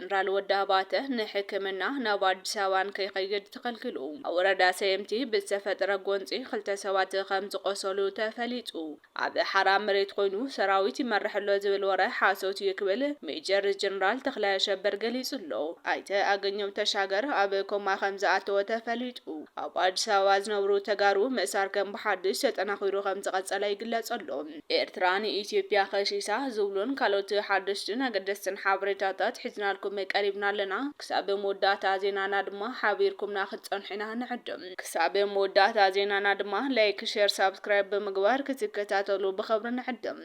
ጀነራል ወዲ ኣባተ ንሕክምና ናብ ኣዲስ ኣበባ ንከይኸይድ ተኸልኪሉ። ኣብ ወረዳ ሰየምቲ ብዝተፈጠረ ጎንፂ ክልተ ሰባት ከም ዝቆሰሉ ተፈሊጡ። ኣብ ሓራ መሬት ኮይኑ ሰራዊት ይመርሕ ኣሎ ዝብል ወረ ሓሶት እዩ ክብል ሜጀር ጀነራል ተኽላይ ኣሸብር ገሊጹ ኣሎ። ኣይተ ኣገኘው ተሻገር ኣብ ኮማ ከም ዝኣተወ ተፈሊጡ። ኣብ ኣዲስ ኣበባ ዝነብሩ ተጋሩ ምእሳር ከም ብሓድሽ ተጠናኺሩ ከም ዝቐጸለ ይግለጽ ኣሎ። ኤርትራ ንኢትዮጵያ ከሲሳ ዝብሉን ካልኦት ሓደሽትን ኣገደስትን ሓበሬታታት ሒዝናልኩም ቀሪብና ኣለና። ክሳብ መወዳእታ ዜናና ድማ ሓቢርኩምና ክትጸንሑ ኢና ንዕድም። ክሳብ መወዳእታ ዜናና ድማ ላይክ፣ ሼር፣ ሳብስክራይብ ብምግባር ክትከታተሉ ብኽብሪ ንዕድም።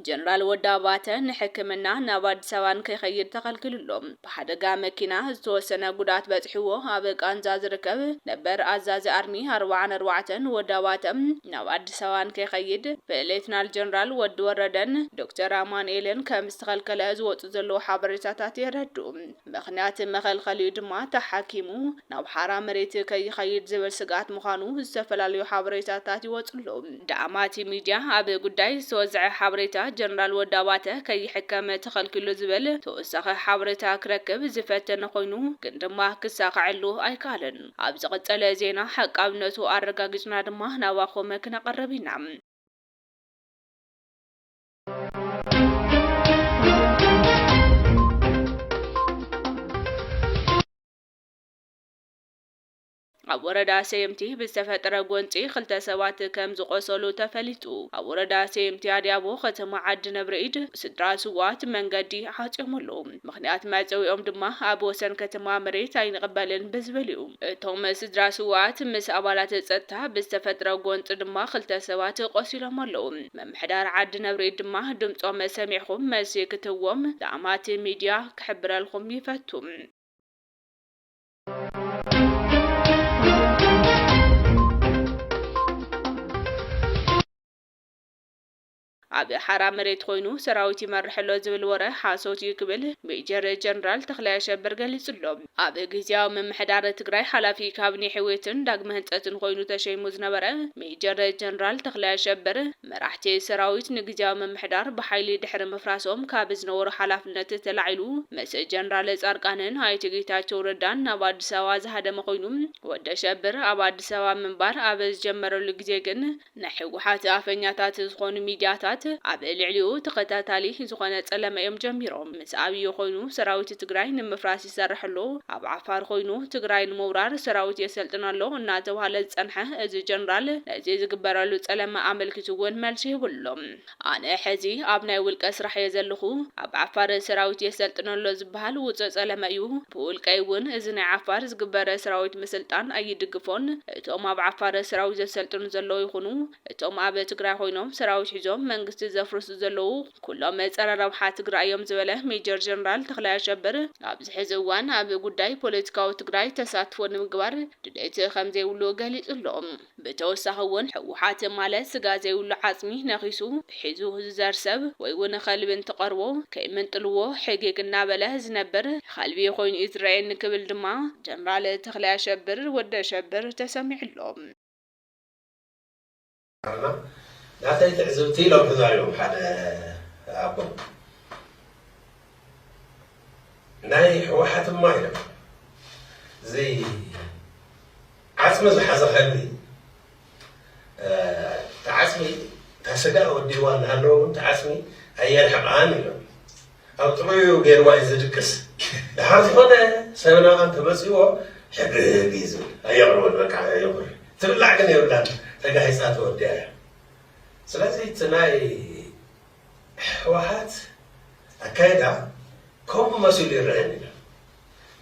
ጀነራል ወዲ ኣባተ ንሕክምና ናብ ኣዲስ ኣበባ ንከይኸይድ ተኸልኪሉ ኣሎ። ብሓደጋ መኪና ዝተወሰነ ጉድኣት በፂሕዎ ኣብ ቃንዛ ዝርከብ ነበር ኣዛዚ ኣርሚ ኣርባዓን ኣርባዕተን ወዲ ኣባተ ናብ ኣዲስ ኣበባ ንከይኸይድ ብሌትናል ጀነራል ወዲ ወረደን ዶክተር ኣማኑኤልን ከም ዝተኸልከለ ዝወፁ ዘለዉ ሓበሬታታት የረድኡ። ምኽንያት መኸልኸሊኡ ድማ ተሓኪሙ ናብ ሓራ መሬት ከይኸይድ ዝብል ስግኣት ምዃኑ ዝተፈላለዩ ሓበሬታታት ይወፁ ኣለዉ። ዳኣማቲ ሚድያ ኣብ ጉዳይ ዝተወዝዐ ሓበሬታ ጀነራል ወዲ ኣባተ ከይሕከም ተኸልኪሉ ዝብል ተወሳኺ ሓበሬታ ክረክብ ዝፈተነ ኮይኑ ግን ድማ ክሳኸዐሉ ኣይከኣለን። ኣብ ዝቐጸለ ዜና ሓቃውነቱ ኣረጋጊጽና ድማ ናባኹም ክነቐርብ ኢና። ኣብ ወረዳ ሰየምቲ ብዝተፈጠረ ጎንፂ ክልተ ሰባት ከም ዝቆሰሉ ተፈሊጡ። ኣብ ወረዳ ሰየምቲ ኣድያቦ ከተማ ዓዲ ነብረኢድ ስድራ ስዋት መንገዲ ዓፅዮም ኣለዉ። ምኽንያት መዕፀዊኦም ድማ ኣብ ወሰን ከተማ መሬት ኣይንቕበልን ብዝብል እዩ። እቶም ስድራ ስዋት ምስ ኣባላት ጸጥታ ብዝተፈጥረ ጎንፂ ድማ ክልተ ሰባት ቆሲሎም ኣለዉ። ምምሕዳር ዓዲ ነብሪ ድማ ድምፆም ሰሚዕኹም መልሲ ክትህዎም ዳኣማት ሚድያ ክሕብረልኩም ይፈቱ። ኣብ ሓራ መሬት ኮይኑ ሰራዊት ይመርሕ ኣሎ ዝብል ወረ ሓሶት እዩ ክብል ሜጀር ጀነራል ተኽላይ ኣሸብር ገሊጹ ኣሎ። ኣብ ግዝያዊ ምምሕዳር ትግራይ ሓላፊ ካቢኔ ሕውየትን ዳግመ ህንጸትን ኮይኑ ተሸይሙ ዝነበረ ሜጀር ጀነራል ተኽላይ ኣሸብር፣ መራሕቲ ሰራዊት ንግዝያዊ ምምሕዳር ብሓይሊ ድሕሪ ምፍራሶም ካብ ዝነበሮ ሓላፍነት ተላዒሉ ምስ ጀነራል ጻድቃንን ኣይተ ጌታቸው ረዳን ናብ ኣዲስ ኣበባ ዝሃደመ ኮይኑ፣ ወዲ ኣሸብር ኣብ ኣዲስ ኣበባ ምንባር ኣብ ዝጀመረሉ ግዜ ግን ናይ ህወሓት ኣፈኛታት ዝኾኑ ሚድያታት ኣብ ልዕሊኡ ተኸታታሊ ዝኾነ ጸለመ እዮም ጀሚሮም። ምስ ኣብይ ኮይኑ ሰራዊት ትግራይ ንምፍራስ ይሰርሕ ኣሎ፣ ኣብ ዓፋር ኮይኑ ትግራይ ንምውራር ሰራዊት የሰልጥን ኣሎ እናተባህለ ዝጸንሐ እዚ ጀነራል ነዚ ዝግበረሉ ጸለመ ኣመልኪቱ እውን መልሲ ሂቡ ኣሎ። ኣነ ሕዚ ኣብ ናይ ውልቀ ስራሕ እየ ዘለኹ። ኣብ ዓፋር ሰራዊት የሰልጥን ኣሎ ዝበሃል ውጹእ ጸለመ እዩ። ብውልቀይ እውን እዚ ናይ ዓፋር ዝግበረ ሰራዊት ምስልጣን ኣይድግፎን። እቶም ኣብ ዓፋር ሰራዊት ዘሰልጥኑ ዘለዉ ይኹኑ፣ እቶም ኣብ ትግራይ ኮይኖም ሰራዊት ሒዞም መንግስቲ ዘፍርሱ ዘለዉ ኩሎም ጸረ ረብሓ ትግራይ እዮም ዝበለ ሜጀር ጀነራል ተኽላይ ኣሸብር፣ ኣብዚ ሕዚ እዋን ኣብ ጉዳይ ፖለቲካዊ ትግራይ ተሳትፎ ንምግባር ድሌት ከም ዘይብሉ ገሊጹ ኣሎ። ብተወሳኺ እውን ህወሓት ማለት ስጋ ዘይብሉ ዓፅሚ ነኺሱ ሒዙ ዝዘር ሰብ ወይ እውን ከልቢ እንትቐርቦ ከይምንጥልዎ ሕጊግ እናበለ ዝነብር ከልቢ ኮይኑ እዩ ዝረኣየኒ ክብል ድማ ጀነራል ተኽላይ ኣሸብር ወዲ ኣሸብር ተሰሚዑ ኣሎ። ናተይ ትዕዝብቲ ኢሎም ተዛሪቦም ሓደ ኣቦ። ናይ ህወሓትማ ኢሎም እዚ ዓፅሚ ዝሓዘ ከልቢ፣ እቲ ዓፅሚ፣ እታ ስጋ ወዲእዋ እናሃለወ እውን እቲ ዓፅሚ ኣየርሕቓን ኢሎም። ኣብ ጥዑዩ ገይርዋ እዩ ዝድቅስ። ድሓር ዝኾነ ሰብ ናብኣ እንተመፂዎ ሕግግ እዩ ዝብል። ኣየቕርቦን በቃ የቑር። ትብላዕ ግን የብላን። ተጋሂፃ ተወዲኣ እያ። ስለዚ እቲ ናይ ህወሓት ኣካይዳ ከምኡ መሲሉ ይረአየኒ ኣሎ።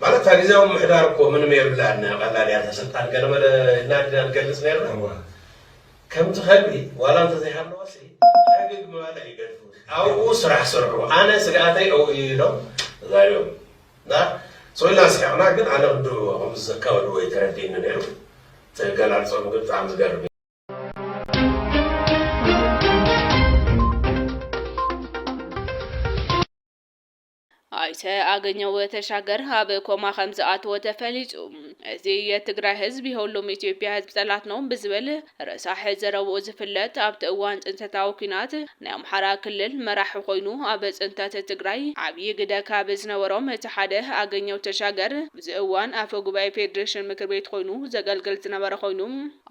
ማለት እታ ግዝያዊ ምምሕዳር እኮ ምንም የብላን፣ ቀላል እያ እታ ስልጣን፣ ገለመለ ኢልና ዲና ንገልፅ ነርና። ከምቲ ከልቢ ዋላ እንተዘይሃለወሲ ሕግግ ምባል ኣይገድፉ። ኣብኡ ስራሕ ስርሑ፣ ኣነ ስግኣተይ ኣብኡ እዩ ኢሎም ተዛሪቦም። እና ሰው ኢልና ስሒቕና፣ ግን ኣነ ክንዱ ከምዚ ዘካበድዎ እዩ ተረዲእኒ ነይሩ። እቲ ኣገላልፆም ግን ብጣዕሚ ዝገርም እዩ። ኣይ ኣቶ ኣገኘው ተሻገር ኣብ ኮማ ከም ዝኣተወ ተፈሊጡ። እዚ የትግራይ ህዝብ የሁሉም ኢትዮጵያ ህዝብ ጠላት ነው ብዝብል ረሳሕ ዘረብኡ ዝፍለጥ፣ ኣብቲ እዋን ጽንተታዊ ኲናት ናይ ኣምሓራ ክልል መራሒ ኮይኑ ኣብ ጽንተት ትግራይ ዓብዪ ግደ ካብ ዝነበሮም እቲ ሓደ ኣገኘው ተሻገር፣ ኣብዚ እዋን ኣፈ ጉባኤ ፌዴሬሽን ምክር ቤት ኮይኑ ዘገልግል ዝነበረ ኮይኑ፣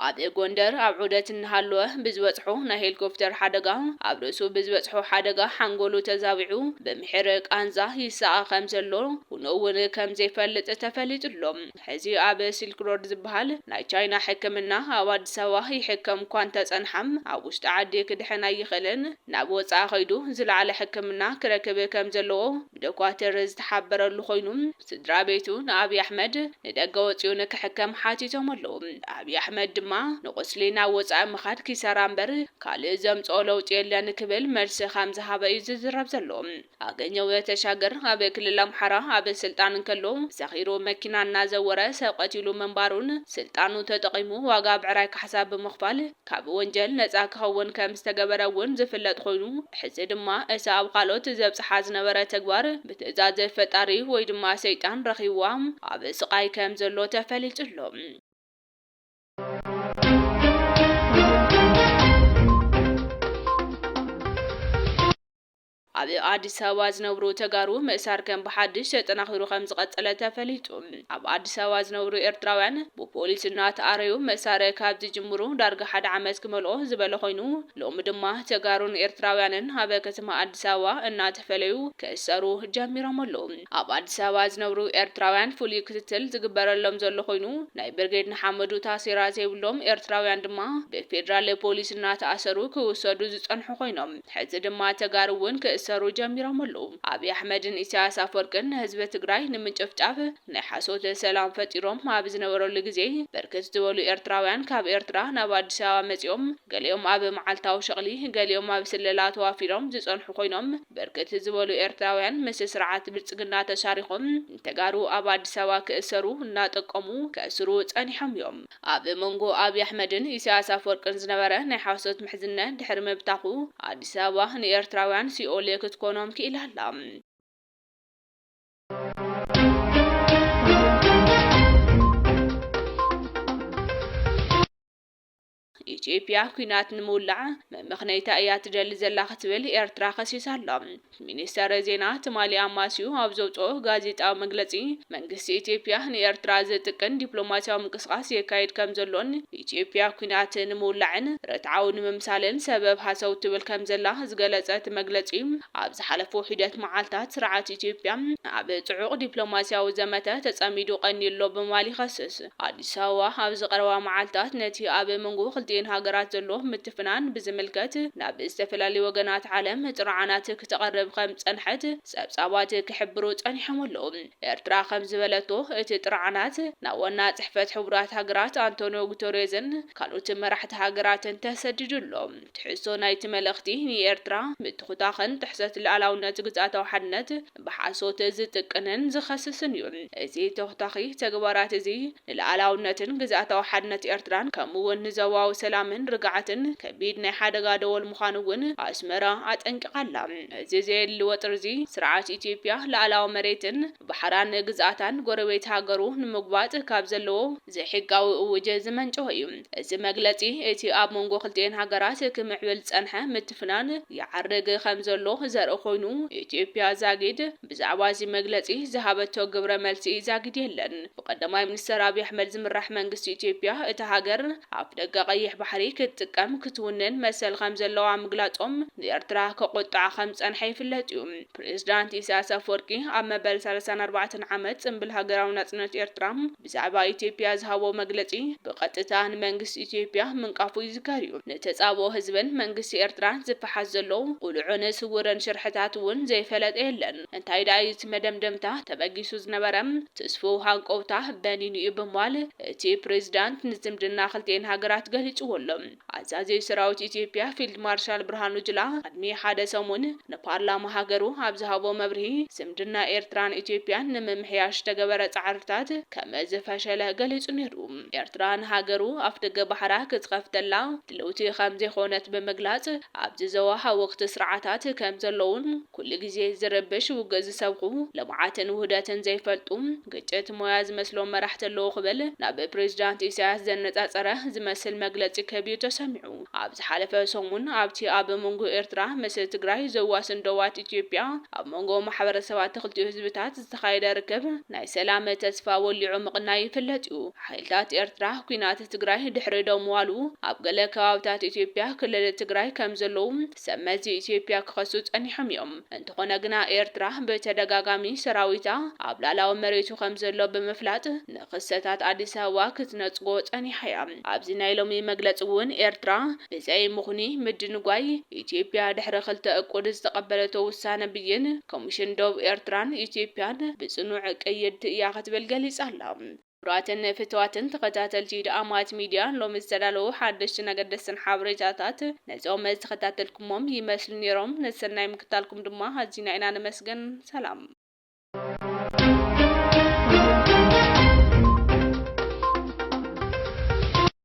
ኣብ ጎንደር ኣብ ዑደት እናሃለወ ብዝበጽሖ ናይ ሄሊኮፕተር ሓደጋ፣ ኣብ ርእሱ ብዝበጽሖ ሓደጋ ሓንጎሉ ተዛቢዑ ብምሒር ቃንዛ ይሰቓ ከም ዘሎ፣ ኩኑ እውን ከም ዘይፈልጥ ተፈሊጡ ኣሎ። ሕዚ ኣብ ሲልክ ሮድ ዝበሃል ናይ ቻይና ሕክምና ኣብ ኣዲስ ኣበባ ይሕከም እኳ እንተጸንሓም፣ ኣብ ውሽጢ ዓዲ ክድሕን ኣይኽእልን። ናብ ወጻኢ ከይዱ ዝለዓለ ሕክምና ክረክብ ከም ዘለዎ ብዶኳተር ዝተሓበረሉ ኮይኑ፣ ስድራ ቤቱ ንኣብይ ኣሕመድ ንደገ ወጺኡ ንክሕከም ሓቲቶም ኣለዉ። ኣብይ ኣሕመድ ድማ ንቁስሊ ናብ ወጻኢ ምኻድ ኪሳራ እምበር ካልእ ዘምጽኦ ለውጢ የለን ክብል መልሲ ከም ዝሃበ እዩ ዝዝረብ ዘሎ። ኣገኘው ተሻገር ኣብ ክልል ኣምሓራ ኣብ ስልጣን እንከሎ ሰኺሩ መኪና እናዘወረ ሰብ ቀቲሉ ምንባሩን ስልጣኑ ተጠቒሙ ዋጋ ብዕራይ ካሕሳ ብምኽፋል ካብ ወንጀል ነጻ ክኸውን ከም ዝተገበረ እውን ዝፍለጥ ኮይኑ፣ ሕዚ ድማ እቲ ኣብ ካልኦት ዘብጽሓ ዝነበረ ተግባር ብትእዛዝ ፈጣሪ ወይ ድማ ሰይጣን ረኺብዋ ኣብ ስቓይ ከም ዘሎ ተፈሊጡ ኣሎ። ኣብ ኣዲስ ኣበባ ዝነብሩ ተጋሩ ምእሳር ከም ብሓድሽ ተጠናኺሩ ከም ዝቐጸለ ተፈሊጡ። ኣብ ኣዲስ ኣበባ ዝነብሩ ኤርትራውያን ብፖሊስ እናተኣረዩ ምእሳር ካብ ዝጅምሩ ዳርጋ ሓደ ዓመት ክመልኦ ዝበለ ኮይኑ፣ ሎሚ ድማ ተጋሩን ኤርትራውያንን ኣብ ከተማ ኣዲስ ኣበባ እናተፈለዩ ክእሰሩ ጀሚሮም ኣለዉ። ኣብ ኣዲስ ኣበባ ዝነብሩ ኤርትራውያን ፍሉይ ክትትል ዝግበረሎም ዘሎ ኮይኑ፣ ናይ ብርጌድ ንሓመዱ ታሴራ ዘይብሎም ኤርትራውያን ድማ ብፌዴራል ፖሊስ እናተኣሰሩ ክውሰዱ ዝጸንሑ ኮይኖም፣ ሕዚ ድማ ተጋሩ እውን ክእሰሩ ጀሚሮም ኣለዉ። ኣብይ ኣሕመድን ኢሳያስ ኣፈወርቅን ንህዝቢ ትግራይ ንምጭፍጫፍ ናይ ሓሶት ሰላም ፈጢሮም ኣብ ዝነበረሉ ግዜ፣ ብርክት ዝበሉ ኤርትራውያን ካብ ኤርትራ ናብ ኣዲስ ኣበባ መጺኦም፣ ገሊኦም ኣብ መዓልታዊ ሸቕሊ፣ ገሊኦም ኣብ ስለላ ተዋፊሮም ዝጸንሑ ኮይኖም፣ ብርክት ዝበሉ ኤርትራውያን ምስ ስርዓት ብልጽግና ተሻሪኾም ንተጋሩ ኣብ ኣዲስ ኣበባ ክእሰሩ እናጠቀሙ ከእስሩ ጸኒሖም እዮም። ኣብ መንጎ ኣብይ ኣሕመድን ኢሳያስ ኣፈወርቅን ዝነበረ ናይ ሓሶት ምሕዝነት ድሕሪ ምብታኹ፣ ኣዲስ ኣበባ ንኤርትራውያን ሲኦል ክትኮኖም ክኢላ ኣላ። ኢትዮጵያ ኲናት ንምውላዕ መመኽነይታ እያ ትደሊ ዘላ ክትብል ኤርትራ ከሲሳ ኣላ። ሚኒስተር ዜና ትማሊ ኣማስዩ ኣብ ዘውፅኦ ጋዜጣዊ መግለፂ፣ መንግስቲ ኢትዮጵያ ንኤርትራ ዝጥቅን ዲፕሎማሲያዊ ምንቅስቃስ የካይድ ከም ዘሎን ኢትዮጵያ ኲናት ንምውላዕን ርትዓዊ ንምምሳልን ሰበብ ሃሰው ትብል ከም ዘላ ዝገለጸ እቲ መግለጺ፣ ኣብ ዝሓለፉ ሒደት መዓልታት ስርዓት ኢትዮጵያ ኣብ ጽዑቕ ዲፕሎማሲያዊ ዘመተ ተጸሚዱ ቀንዩ ኣሎ ብምባል ይኸስስ። ኣዲስ ኣበባ ኣብዚ ቀረባ መዓልታት ነቲ ኣብ መንጎ ክልቲኤን ሃገራት ዘሎ ምትፍናን ብዝምልከት ናብ ዝተፈላለዩ ወገናት ዓለም ጥርዓናት ክተቐርብ ከም ዝጸንሐት ጸብጻባት ክሕብሩ ጸኒሖም ኣለዉ። ኤርትራ ከም ዝበለቶ፣ እቲ ጥርዓናት ናብ ዋና ጽሕፈት ሕቡራት ሃገራት ኣንቶኒዮ ጉተሬዝን ካልኦት መራሕቲ ሃገራትን ተሰዲዱ ኣሎ። ትሕዝቶ ናይቲ መልእኽቲ ንኤርትራ ምትኹታኽን ጥሕሰት ልኣላውነት ግዝኣታዊ ሓድነት ብሓሶት ዝጥቅንን ዝኸስስን እዩ። እዚ ተኹታኺ ተግባራት እዚ ንልኣላውነትን ግዝኣታዊ ሓድነት ኤርትራን ከምኡ እውን ንዞባዊ ሰላምን ርግዓትን ከቢድ ናይ ሓደጋ ደወል ምዃኑ እውን ኣስመራ ኣጠንቂቓ ኣላ። እዚ ዘየድሊ ወጥሪ እዚ ስርዓት ኢትዮጵያ ልኣላዊ መሬትን ባሕራን ግዝኣታን ጎረቤት ሃገሩ ንምጉባጥ ካብ ዘለዎ ዘይሕጋዊ እውጅ ዝመንጨወ እዩ። እዚ መግለጺ እቲ ኣብ መንጎ ክልቲኤን ሃገራት ክምዕብል ዝጸንሐ ምትፍናን ይዓርግ ከም ዘሎ ዘርኢ ኮይኑ፣ ኢትዮጵያ ዛጊድ ብዛዕባ እዚ መግለጺ ዝሃበቶ ግብረ መልሲ ዛጊድ የለን። ብቀዳማይ ሚኒስተር ኣብይ ኣሕመድ ዝምራሕ መንግስቲ ኢትዮጵያ፣ እታ ሃገር ኣፍ ደገ ቀይሕ ባሕሪ ክትጥቀም ክትውንን መሰል ከም ዘለዋ ምግላጾም ንኤርትራ ከቆጥዓ ከም ዝጸንሐ ይፍለጥ እዩ። ፕሬዝዳንት ኢሳያስ ኣፈወርቂ ኣብ መበል ሰላሳን ኣርባዕተን ዓመት ጽምብል ሃገራዊ ናጽነት ኤርትራ ብዛዕባ ኢትዮጵያ ዝሃቦ መግለጺ ብቐጥታ ንመንግስቲ ኢትዮጵያ ምንቃፉ ይዝከር እዩ። ንተጻብኦ ህዝብን መንግስቲ ኤርትራን ዝፈሓስ ዘሎ ቁልዑን ስውርን ሽርሕታት እውን ዘይፈለጠ የለን። እንታይ ደኣ እዩ እቲ መደምደምታ ተበጊሱ ዝነበረ? ትስፉው ሃንቀውታ በኒኑ እዩ ብምባል እቲ ፕሬዝዳንት ንዝምድና ክልቲኤን ሃገራት ገሊጽዎ ኣሎ። ኣሎ። ኣዛዚ ሰራዊት ኢትዮጵያ ፊልድ ማርሻል ብርሃኑ ጁላ ቅድሚ ሓደ ሰሙን ንፓርላማ ሃገሩ ኣብ ዝሃቦ መብርሂ፣ ዝምድና ኤርትራን ኢትዮጵያን ንምምሕያሽ ዝተገበረ ጻዕርታት ከም ዝፈሸለ ገሊጹ ነይሩ። ኤርትራ ንሃገሩ ኣፍደገ ባሕራ ክትኸፍተላ ድልውቲ ከም ዘይኮነት ብምግላጽ፣ ኣብዚ ዘዋ ሃወኽቲ ስርዓታት ከም ዘለውን ኩሉ ግዜ ዝርብሽ ውግእ ዝሰብኹ፣ ልምዓትን ውህደትን ዘይፈልጡ፣ ግጭት ሞያ ዝመስሎም መራሕቲ ኣለዉ ክብል ናብ ፕሬዚዳንት ኢሳያስ ዘነጻጸረ ዝመስል መግለጺ ክህብ እዩ ተሰሚዑ። ኣብ ዝሓለፈ ሰሙን ኣብቲ ኣብ መንጎ ኤርትራ ምስ ትግራይ ዘዋስን ዶባት ኢትዮጵያ ኣብ መንጎ ማሕበረሰባት ክልቲኡ ህዝብታት ዝተኻየደ ርክብ ናይ ሰላም ተስፋ ወሊዑ ምቕናይ ይፍለጥ እዩ። ሓይልታት ኤርትራ ኲናት ትግራይ ድሕሪ ደው ምባሉ ኣብ ገለ ከባብታት ኢትዮጵያ ክልል ትግራይ ከም ዘለዉ ሰብ መዚ ኢትዮጵያ ክኸሱ ጸኒሖም እዮም። እንተኾነ ግና ኤርትራ ብተደጋጋሚ ሰራዊታ ኣብ ላዕላዊ መሬቱ ከም ዘሎ ብምፍላጥ ንክስተታት ኣዲስ ኣበባ ክትነጽጎ ጸኒሓ እያ። ኣብዚ ናይ ሎሚ መግለጺ እውን ኤርትራ ብዘይ ምኹኒ ምድንጓይ ኢትዮጵያ ድሕሪ ክልተ እቁድ ዝተቐበለቶ ውሳነ ብይን ኮሚሽን ዶብ ኤርትራን ኢትዮጵያን ብጽኑዕ ቅይድቲ እያ ክትብል ገሊጻ ኣላ። ክቡራትን ፍትዋትን ተኸታተልቲ ደኣማት ሚድያ፣ ሎሚ ዝተዳለዉ ሓደሽትን ኣገደስትን ሓበሬታታት ነዞም ዝተኸታተልኩሞም ይመስሉ ነይሮም። ነሰናይ ምክታልኩም ድማ ኣዚና ኢና ነመስግን። ሰላም።